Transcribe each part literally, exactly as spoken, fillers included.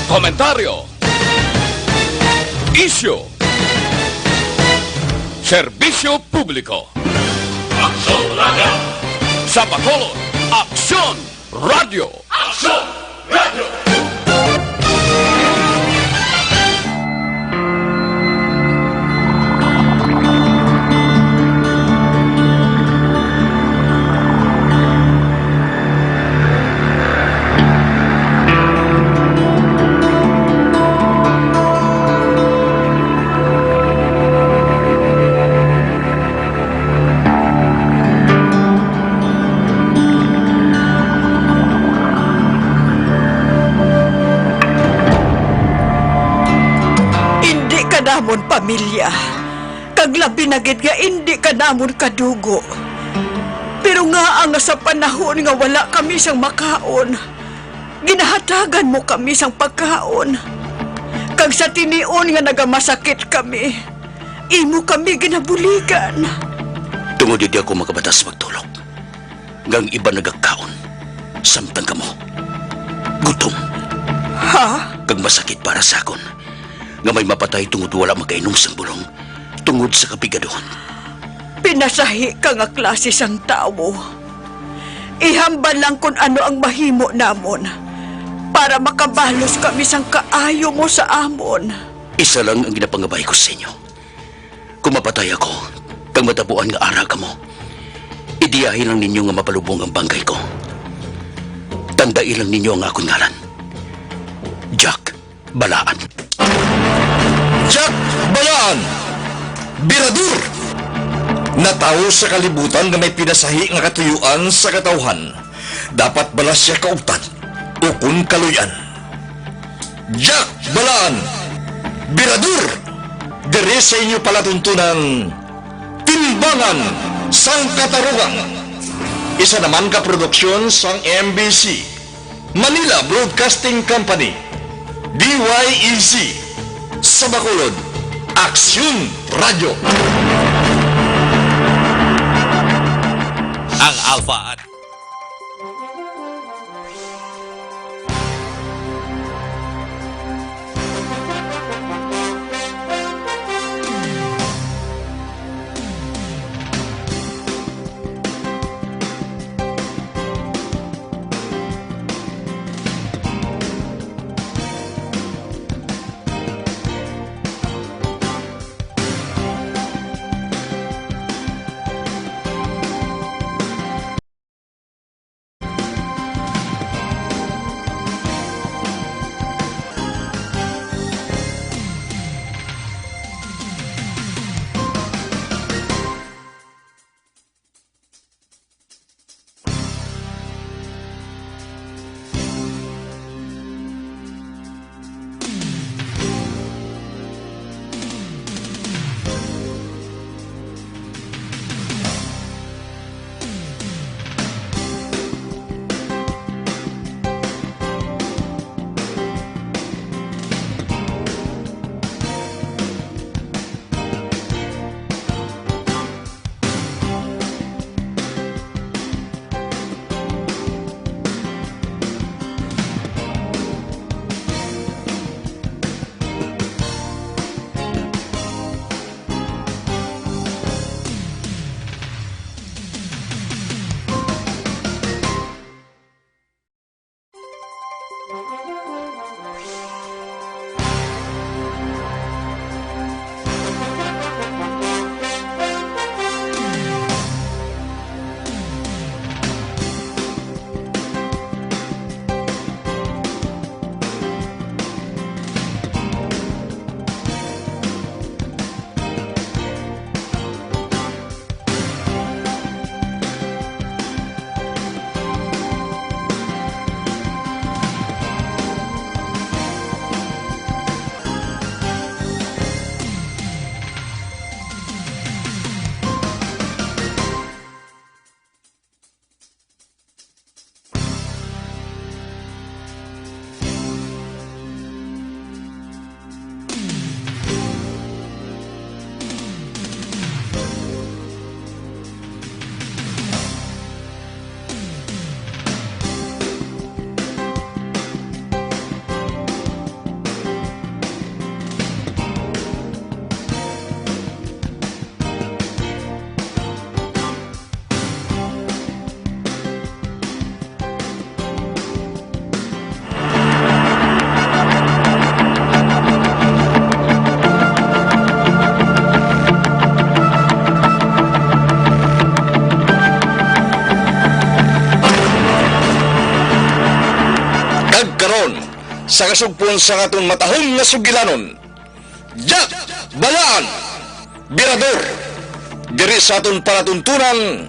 Komentaryo. Isyu. Serbisyo publiko. Aksyon Radio. Sa Bacolod, Aksyon Radio. Aksyon Radio. Indi ka namon pamilya, kag labi na gid nga indi ka namon kadugo. Pero ngaa nga sa panahon nga wala kami sang makaon, ginahatagan mo kami sang pagkaon, kag sa tinion nga nagamasakit kami, imo kami ginabuligan. Tungod hindi ako makabatas magtulok, nga ang iban nagakaon, samtang kamo gutom. Ha? Kag masakit para sa akon nga may mapatay tungod wala makainom sang bulong tungod sa kapigaduhon. Pinasahi ka nga klase sang tawo. Ihambal lang kon ano ang mahimo namon para makabalos kami sang kaayo mo sa amon. Isa lang ang ginapangabay ko sa inyo. Kung mapatay ako, kag matabuan nga ara kamo, idiyahi lang ninyo nga mapalubong ang bangkay ko. Tandai lang ninyo ang akon ngalan. Jack Balaan. Jack Balaan, birador! Natawo sa kalibutan nga may pinasahi nga katuyuan sa katawhan. Dapat bala sia kauptan ukon kaluy-an. Jack Balaan, birador, diri sa inyo palatuntunan, Timbangan sang Katarungan. Isa naman ka produksyon sang M B C, Manila Broadcasting Company, D Y E C, sa Bacolod, Aksyon Radio. Ang Alpha at Sa kasugpon sang aton matahom nga sugilanon, Jack Balaan, Birador, diri sa aton palatuntunan,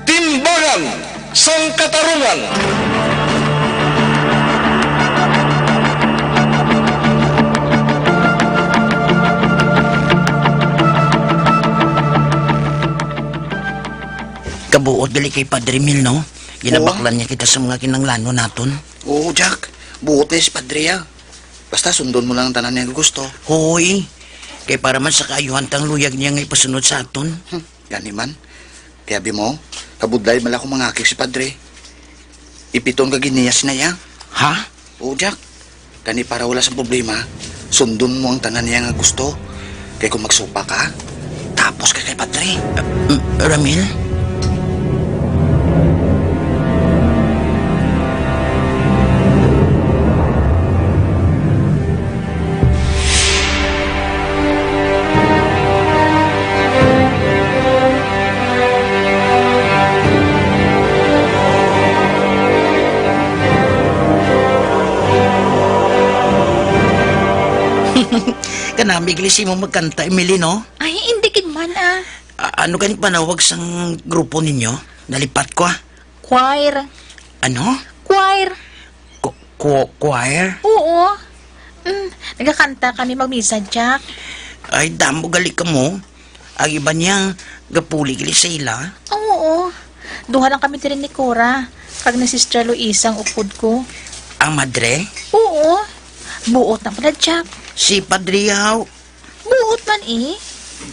Timbangan sang Katarungan. Kabuot gali kay Padre Mil, no? Ginabaklan niya kita sa mga kinahanglanon naton. Oo, Jack. Buot na si Padre, ah. Basta sundon mo lang ang tanan niya nga gusto. Hoy, kay para man sa kaayuhan tang luyag niya nga ipasunod sa aton. Hmm, gani man. Kay abi mo, kabudlay man lang akong mangakig si Padre. Ipiton ka gid niya sina iya. Ha? Oo, Jack. Gani para wala sang problema, sundon mo ang tanan niya nga gusto. Kay kung magsupak ka, tapos ka kay Padre. Ah, mm, Ramil? Kanami gali sa imo magkanta, Emily, no? Ay, hindi gid man, ah. A-, ano gani panawag sang grupo ninyo? Nalipat ko, ah. Choir. Ano? Choir. Ku-, ku-, choir? Oo. Mm, nagakanta kami magmisa, Jack. Ay, damo gali kamo. Ang iban niya, gapuli gali sa ila. Oo. Duha lang kami diri ni Cora, kag ni Sister Luisa ang upod ko. Ang madre? Oo. Buot na pala, Jack. Si Padre yaw. Buot man, eh.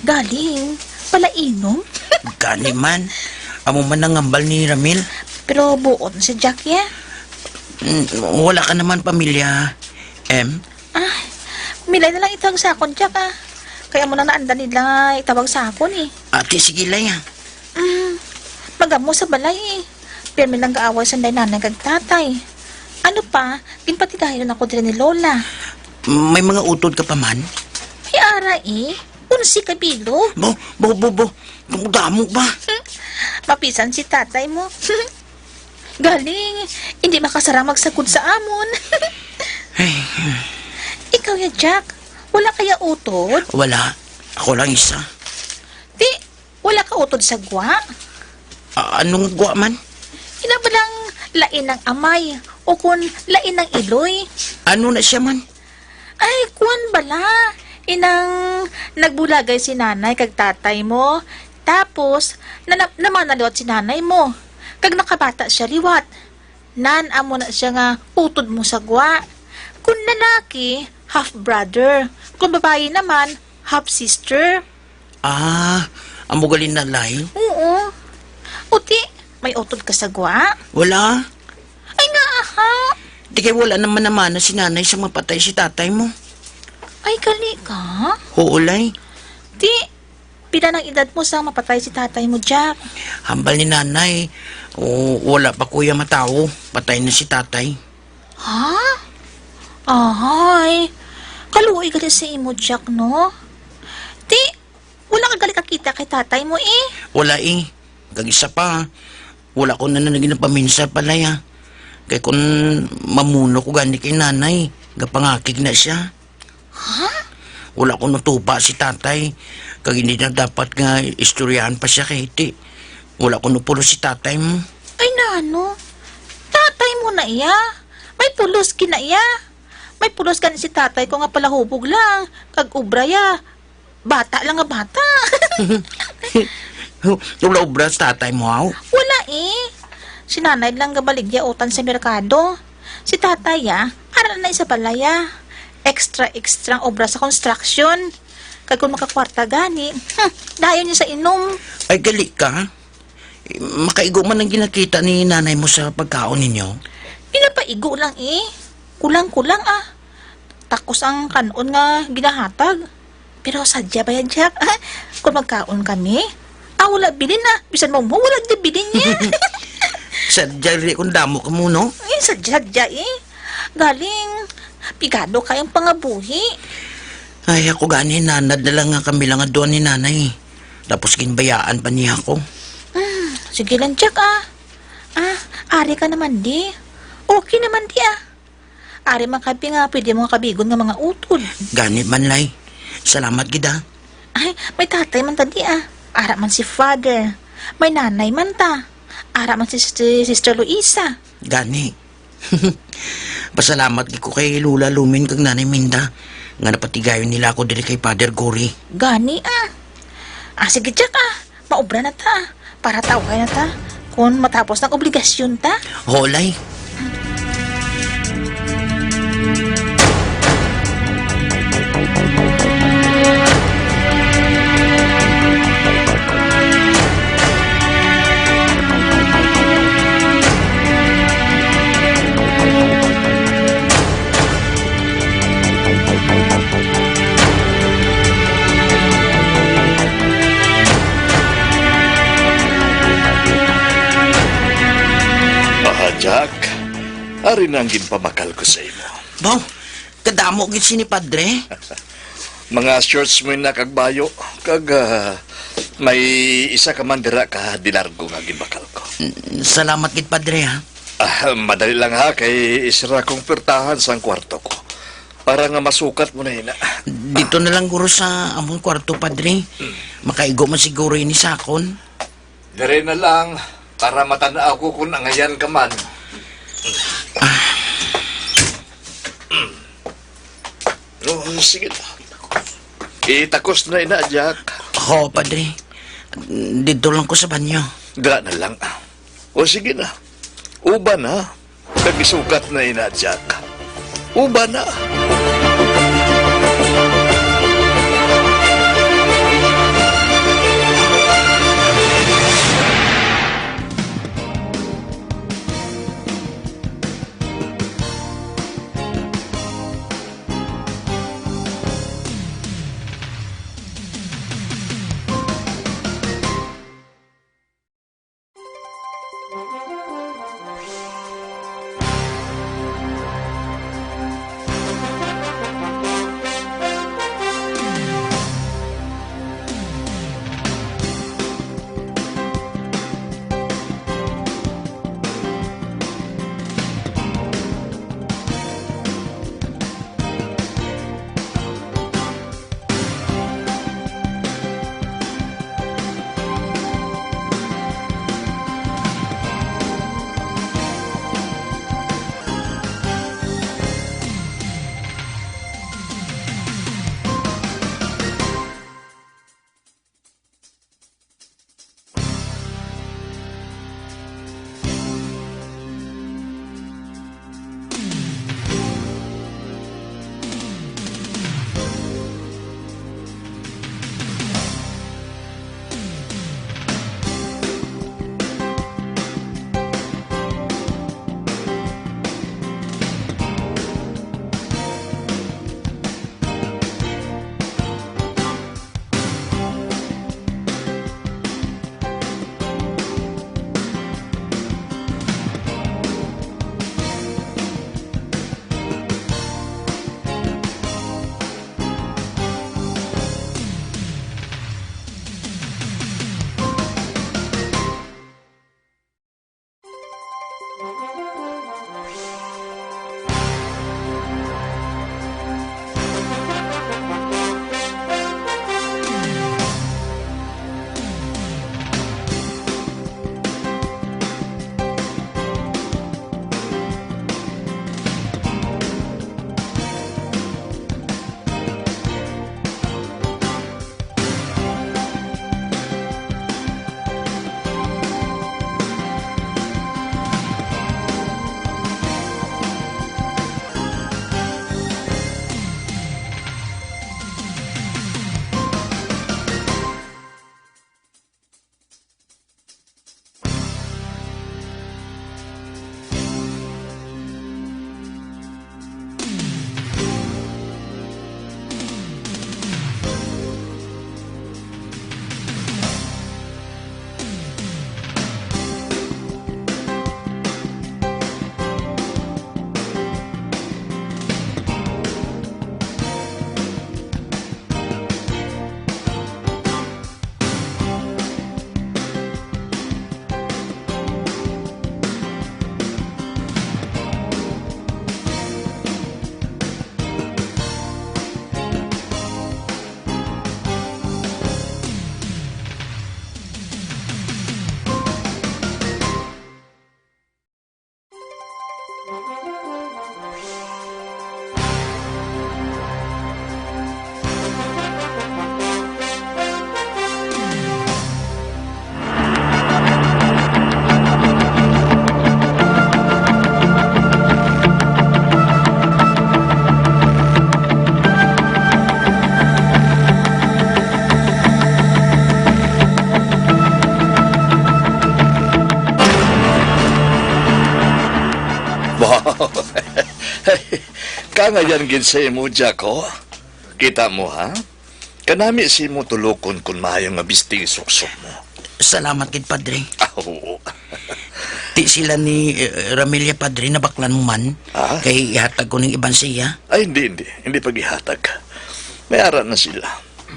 Galing. Palainom. Gani man. Amo man ang hambal ni Ramil. Pero buot na si Jack, ya. Mm, wala ka naman pamilya, Em? Ah, milay na lang itawag sa akon, Jack, ah. Kay amo nang naanda nila itawag sa akon, eh. Ati, sige lang, ah. Mm, magamo sa balay, eh. Pirmi lang gaaway sanday nanay kag tatay. Ano pa, ginpatigayon ako diri ni Lola. May mga utod ka pa man? Ay, ara, eh. Unsi ka bilog. Bo, bo, bo, bo. Damo ba? Mapisan si tatay mo. Galing, hindi makasarang magsagod sa amon. Ay. Ikaw ya, Jack, wala kaya utod? Wala. Ako lang isa. Di, wala ka utod sa gwa? A-, anong gwa man? Ina ba lang lain ang amay o kun lain ang iloy? Ano na siya man? Ay, kuwan bala. Inang nagbulagay si nanay kag tatay mo. Tapos, nana-, namana liwat si nanay mo. Kag nakabata siya liwat. Nan amo na siya nga utod mo sa gwa. Kung lalaki, half brother. Kung babayi naman, half sister. Ah, amo gali na, Lay? Oo. Uti, may utod ka sa gwa? Wala. Ay, nga, aha. Di kay wala naman namana si nanay sa mapatay si tatay mo. Ay, gali ka? Oo, Lay. Di, pila nang edad mo sa mapatay si tatay mo, Jack? Hambal ni nanay, o, wala pa ko ya matawo, patay na si tatay. Ha? Ahay, kaluoy gali sa imo, Jack, no? Di, wala ka gali kakita kay tatay mo, eh. Wala, eh. Kag isa pa, wala ko na, na ginapaminsar pa, Lay, ah. Kay kun mamuno ko gani kay nanay, gapangakig na siya. Ha? Wala ko natupa si tatay, kag hindi na dapat nga istoryahan pa siya kay ti. Wala ko napulos si tatay mo. Ay, nano? Tatay mo na iya? May pulos gina iya? May pulos gani si tatay ko nga palahubog lang, kag obra ya. Bata lang nga bata. Wala obra sa tatay mo, haw? Wala, eh. Si nanay lang gabaligya utan sa merkado. Si tatay, ah, ara na sa balay, ah. Extra, extra ang obra sa construction. Kag kung makakwarta gani, hmm, dayon niya sa inom. Ay, gali ka. Makaigo man ang ginakita ni nanay mo sa pagkaon ninyo? Pinapaigo lang, eh. Kulang-kulang, ah. Takos ang kan-on nga ginahatag. Pero sadya ba yan, Jack? Ah, kung magkaon kami, ah, wala bilin, ah. Bisan mo mo, wala di bilin niya. Sadya, dili kung damo ka mo, no? Eh, sadya, sadya, eh. Galing, pigado kayang pangabuhi. Ay, ako gani, nanad na lang nga kami lang nga duha ni nanay. Tapos ginbayaan pa niya ako. Hmm, sige lang, Jack, ah. Ah, ari ka naman, di. Okay naman, di, ah. Ari man kabi nga pwede mo nga kabigon nga mga utod. Gani man, Lay. Salamat gid, ah. Ay, may tatay man ta di, ah. Ara man si father. May nanay man ta. Ara man si Sister, Sister Luisa. Gani. Pasalamat gid ko kay Lola Lumin kag Nanay Minda nga napatigayon nila ako diri kay Father Gory. Gani, ah. Ah, sige, Jack, ah. Maubra na ta. Para tawhay na ta. Kung matapos ang obligasyon ta. Holay. Ah, Jack, ari na ang ginpabakal ko sa imo. Baw, kadamo gid sini, Padre. Mga shorts mo na kag bayo, kag, ah, may isa ka man dira ka dilargo nga ginbakal ko. Mm, salamat gid, Padre, ha. Ah, madali lang ha, kay isira kong pwertahan sang kwarto ko. Para nga masukat mo na ina. Dito na lang guro sa among kwarto, Padre. Makaigo man siguro ini sa akon. Diri na lang, para matan-aw ko kung angayan ka man. Oh, sige na. Itakos na ina, Jack. Ho, Padre. Dito lang ko sa banyo. Dira na lang. O sige na. Uban na. Nagisugat na ina, Jack. Uban na. Kangayan gid sa imo, Jack, oh. Kita mo, ha? Kanami sa imo tulokon kon maayo nga bistig suksok mo. Salamat gid, Padre. Ah, oo. Ti sila ni, eh, Ramelia, Padre, nabaklan mo man? Ah? Kay ihatag ko ning iban sa iya. Ay, hindi, hindi. Hindi pag-ihatag. May ara na sila.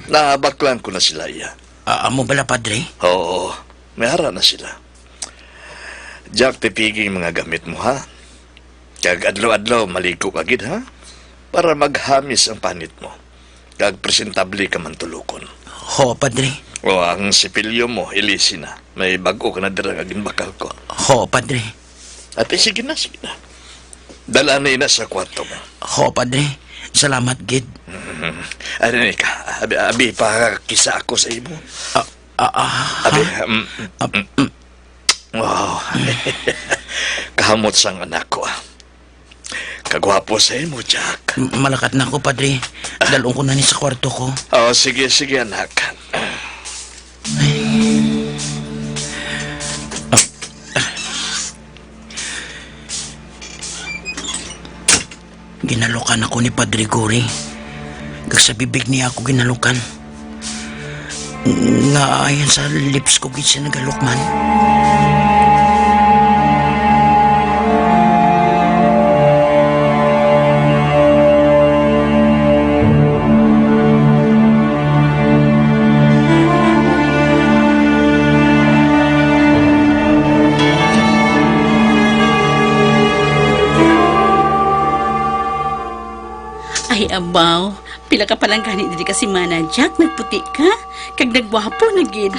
Nabaklan ko na sila iya. Ah, amo bala, Padre? Oo. May ara na sila. Jack, tipigi ang mga gamit mo, ha? Kag adlaw-adlaw maligo ka gid, ha? Para maghamis ang panit mo. Kag presentable ka man tulokon. Ho, Padre. O, ang sipilyo mo, ilisi na. May bag-o ka na dira nga ginbakal ko. Ho, Padre. Ate, sige na, sige na. Dala na ina sa kwarto mo. Ho, Padre. Salamat gid. Mhm. Ari ni ka. Abi, abi, pakisa ako sa imo. Ah, ah, ah, Abi, ha? um, Ah, mm, mm. Wow. Kahamot sang anak ko. Kagwapo sa imo, Jack. M-, malakat na ako, Padre. Dalon ko na ni sa kwarto ko. Oh, sige, sige, anak. Ginalukan ako ni Padre Gory, kag sa bibig niya ako ginalukan. Nga ayan sa lips ko gid siya nagalukman. Ay, abaw. Pila ka pa lang gani diri ka semana, Jack? Nagputi ka? Kag nagwapo na gid.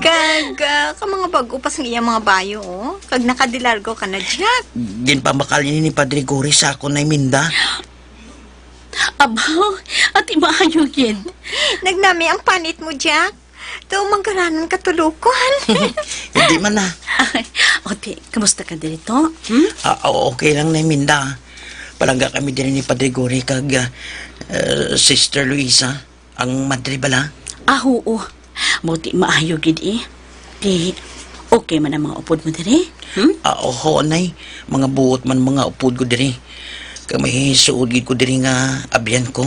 Kag, ah, ka mga bag-o pa sang iyang mga bayo, oh. Kag nakadilargo ka na, Jack. Ginpambakal ini ni Padre Gory sa akon, Nay Minda. Abaw, ati maayo gid. Nagnami ang panit mo, Jack. Daw manggaranan ka tulokon. Hindi man, ah. Ay, o, ti, kamusta ka diri, to? Hmm? Ah, o-, okay lang, Nay Minda. Palangga kami diri ni Padre Gory kag, ah, eh, Sister Luisa, ang madre bala. Ah, oo. Mao ti maayo gid, eh. Ti, okay man ang mga upod mo diri? Hmm? Ah, oho, Nay. Mga buot man mga upod ko diri. Kag may suod gid ko diri nga abyan ko,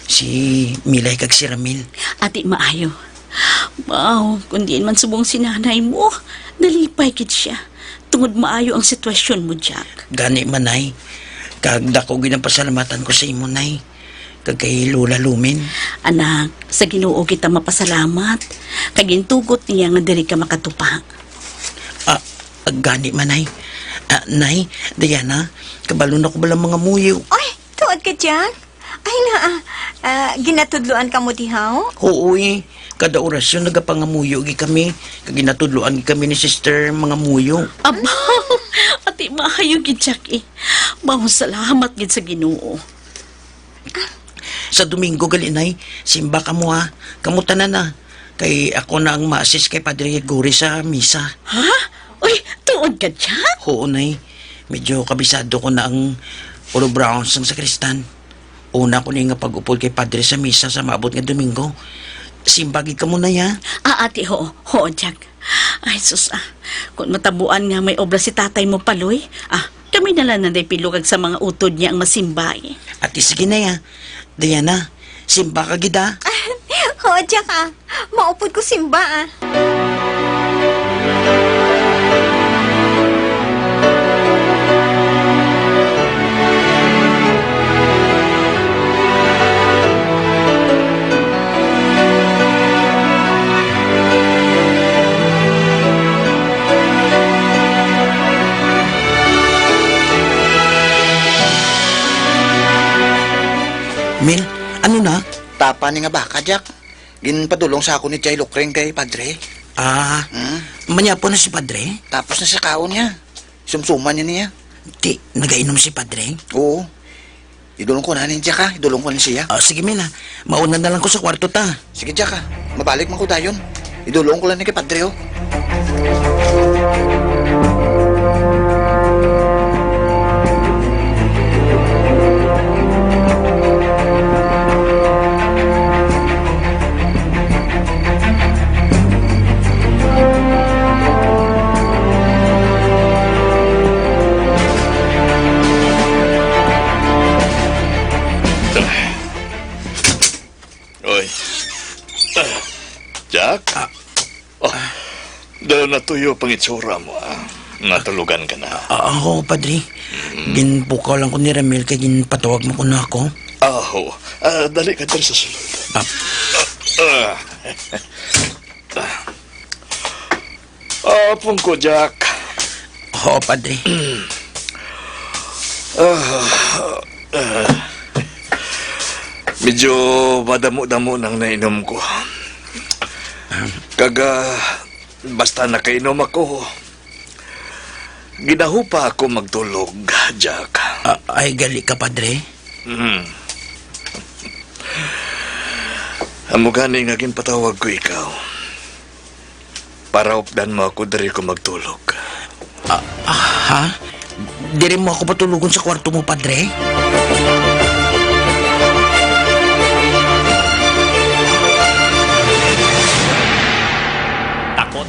si Milay kag si Ramil. Ati maayo. Wow, kung diin man subong si nanay mo, nalipay gid siya. Tungod maayo ang sitwasyon mo, Jack. Gani man, Nay. Kag dako gid ang pasalamatan ko sa imo, Nay. Kag kay Lola Lumen. Anak, sa Ginoo kita mapasalamat. Kag gintugot niya nga diri ka makatupa. Ah, gani man, Nay. Ah, Nay, Diana, kabalo na ko bala mangamuyo. Ay, tuod ka, Jack? Ay, na, ah, ah, ginatudloan ka mo dihaw? Oo, eh. Kada orasyon nagapangamuyo gi kami, kag ginatudloan gi kami ni Sister mangamuyo. Abaw, ati maayo gid, Jack, eh. Maong salamat gid sa Ginoo. Sa Domingo gali, Nay, simba kamo, ha. Kamo tanan, ha. Kay ako na ang ma-assist kay Padre Gregory sa misa. Ha? Uy, tuod ka, Jack? Oo, Nay. Medyo kabisado ko na ang Ulo Brown sang sakristan. Una ko ni nga pag-upod kay Padre sa misa sa maabot nga Domingo. Simba gid kamo, Nay, ha? Ah, ati, ho. Ho, Jack. Ay, sus, ah. Kung matabuan nga may obra si tatay mo, Paloy, ah, kami na lang nanay pilugag sa mga utod niya ang masimba, eh. Ati, sige, Nay, ha. Diana, simba ka gid, ha? Ho, Jack, ah. Maupod ko simba, ah. Mil, ano na? Tapa ni nga baka, Jack. Ginpadulong sa akon ni Chay Lukring kay Padre. Ah, Hmm? Manyapon na si Padre? Tapos na sa kaon niya. Sumsuman niya niya. Ti, nagainom si Padre? Oo. Idulong ko na ni Jack, ha? Idulong ko na siya. Ah, sige, Mil, ha. Mauna na lang ko sa kwarto ta. Sige, Jack, ha. Mabalik man ko dayon. Idulong ko lang ni kay Padre, oh. Ah. Oh, daw natuyo pang itsura mo, ah. Natulugan ka na. Ah, ako, Padre. Mm. Ginpukaw lang ko ni Ramil kay ginpatawag mo ko na ako. Aho. Ah, dali ka diri sa sulod. Ah. Ah. Ah, Pungko, Jack. Oo, Padre. Ah, ah, medyo madamo-damo nang nainom ko. Kag, ah, basta nakainom ako, ginahupa ako magtulog, Jack. Ah, ay, gali ka, Padre? Hmm. Amo gani nga ginpatawag ko ikaw. Para updan mo ako diri ko magtulog. Ah, ah, ha? Diri mo ako patulogon sa kwarto mo, Padre? Takot.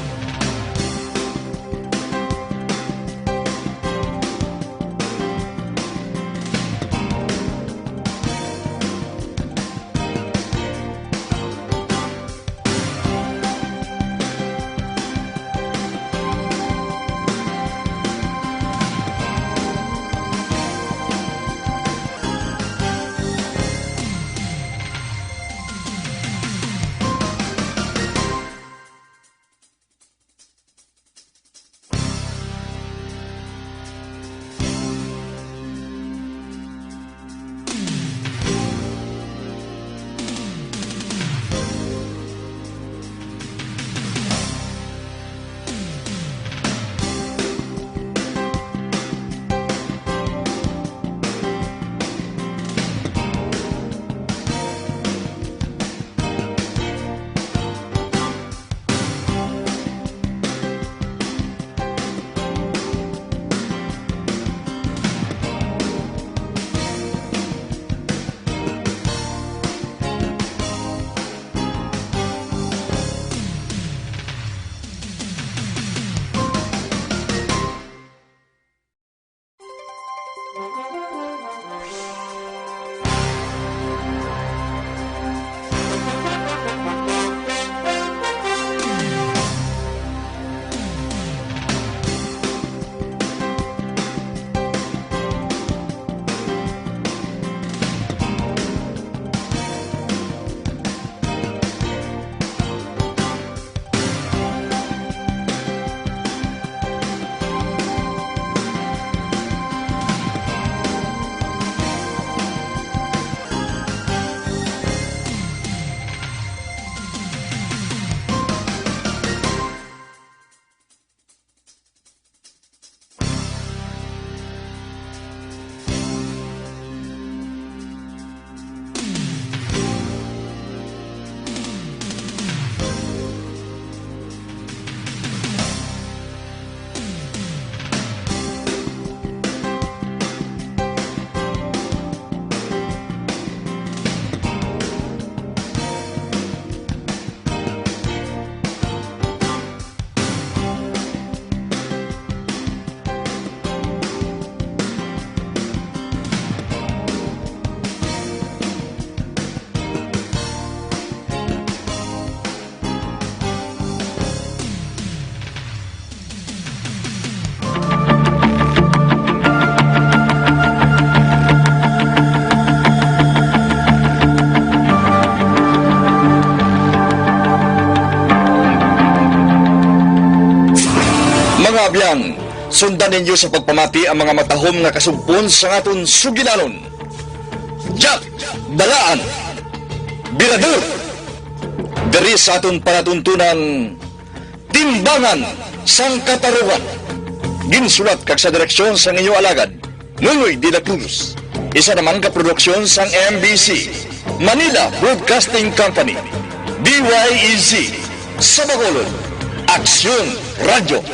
Mga abyan, sundan ninyo sa pagpamati ang mga matahom nga kasugpon sang aton sugilanon. Jack Dalaan, Birador, diri sa aton palatuntunan, Timbangan sang Katarungan. Ginsulat kag sa direksyon sang inyo alagad, Nonoy de la Cruz. Isa naman ka produksyon sang M B C, Manila Broadcasting Company, D Y E Z, sa Bacolod, Aksyon Radyo.